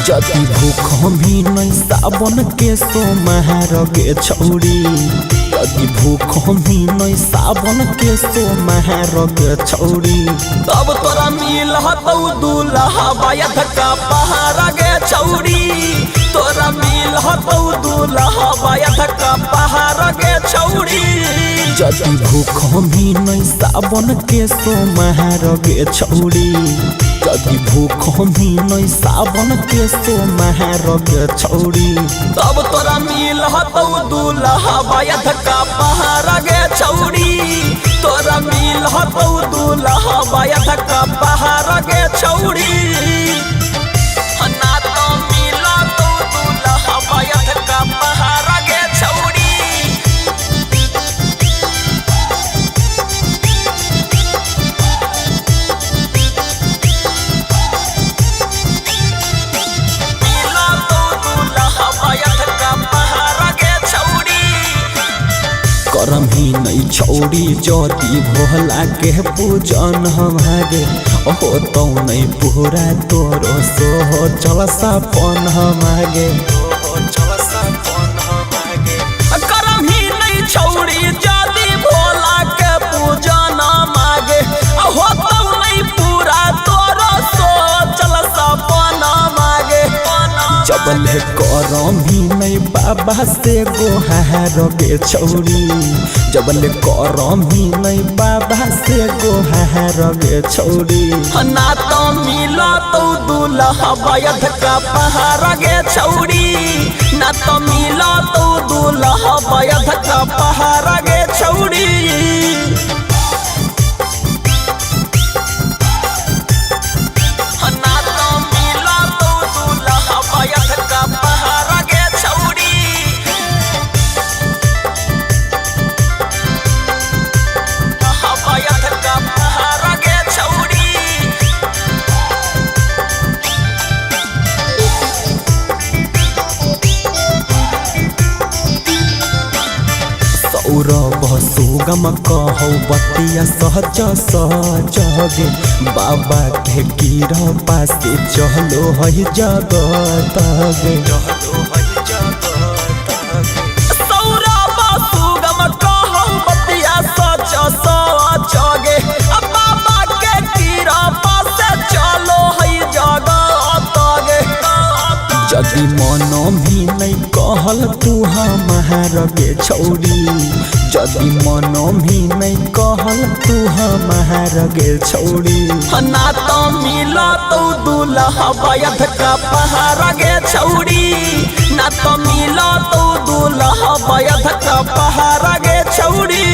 जति भूख भी नहीं सावन के सोमहार गे छौरी, यदि भूख भी नहीं सावन के सोमहार गे छौरी, तब तोरा मिलतौ दूल्हा बायधका पहाड़ गे छौरी, तोरा मिलतौ दूल्हा बायधका पहाड़ गे छौरी। जति भूख भी नहीं सावन के सोमहार गे छौरी, यदि भूख भी नहीं सावन के सोमहार गे छौरी, तब तोरा मिलतौ दूल्हा बायधका पहाड़ गे छौरी, तोरा मिलतौ दूल्हा बायधका पहाड़ गे छौरी। ना तो मिलतौ दूल्हा बायधका पहाड़ गे छौरी। मिलतौ दूल्हा बायधका पहाड़ गे छौरी। करम ही नहीं छौरी जति भोला के पूजन हमारे, हो तो नहीं पूरा तोरो सोहो चल सपन हमारे। करम ही नहीं छौरी जदि भोला के पूजन मागे, हो तो नहीं पूरा तोरो सोचल सपना मागे। जबल करम ही नहीं बाबा से गोहार गे छौरी, जबल करम ही नहीं बाबा से गोहार गे छौरी। ना तो मिलतौ दूल्हा बायधका पहाड़ गे छौरी, ना तो मिलतौ दूल्हा बायधका पहाड़ गे छौरी। ना तो मिलतौ दूल्हा बायधका पहाड़ गे छौरी। बायधका पहाड़ गे छौरी। सौरभ सुगम कहौ बतिया सहज सहज गे, बाबा के कृपा से चलो है जगत गे। सौरभ सुगम कहौ बतिया सच सच गे, बाबा के कृपा से चलो है जगत गे। यदि मन भी नहीं कहल तू हमार गे छौरी, यदि मन भी नहीं कहल तू हमार गे छौरी, ना तो मिलतौ दूल्हा बायधका पहाड़ गे छौरी, ना तो मिलतौ दूल्हा बायधका पहाड़ गे छौरी।